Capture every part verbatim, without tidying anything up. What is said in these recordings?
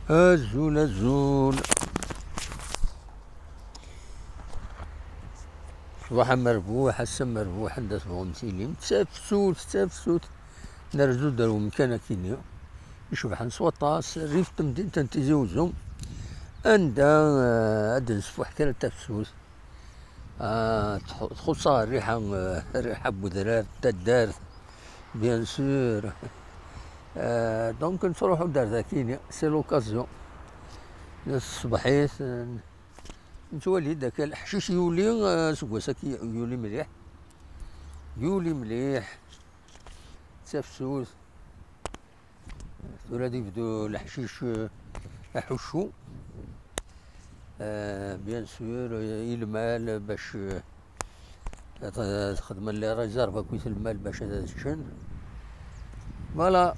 Azul, azul. Ṣṣbeḥ amerbuḥ, ass amerbuḥ, anda tebɣum tilim. D tafsut, d tafsut. Nerzu-d ar umkan akini icebḥen s waṭas, rrif n temdint n Tizi Uzzu, anda, eh, ad d-nesfuḥ kra n tafsut. Ah, txu-, txuṣṣ-aɣ rriḥa, eh, rriḥa n wedrar, taddart, bien sûr. Eh, donc, nettruḥu-d ar dakini, c'est l'occasion. Tṣebḥit, eh, nettwali-d akka leḥcic yuli, eh, seg wass-agi yuli mliḥ. Yuli mliḥ. D tafsut. Tura ad yebdu leḥcic, eh, aḥuccu. Eh, bien sûr, eh, i lmal bac, eh, ad, ad xedmen les réserves akkit lmal bac ad, ad ččen. Voilà,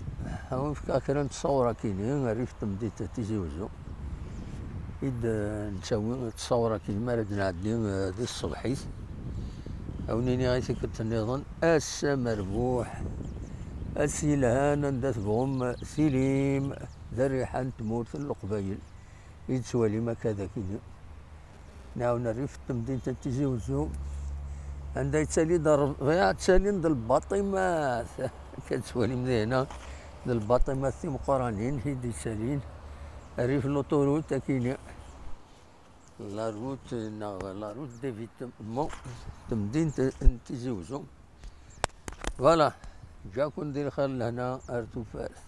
ad wen-fkeɣ kra n ttṣawra kini, rrif n temdint n Tizi Uzzu. I d, eh, nettawi ttṣawra kini mi ara d-nɛeddi, eh, di tṣebḥit. Ad wen-iniɣ i tikkelt nniḍen, ass amerbuḥ, ass yelhan anda tebɣum tilim, d rriḥa n tmurt n Leqbayel. I d-tettwalim akka d akini. Nɛawen rrif n temdint n Tizi Uzzu, anda yettali-d rrbiɛ, ttalin-d lbaṭimat. Akka tettwalim di hna, d lbaṭimat timeqqranin i d-yettalin rrif n l'autoroute akini. La route neɣ la route d'évitement, temdint n Tizi Uzzu. Voilà, ǧǧa-ken di lxir lehna ar tufat.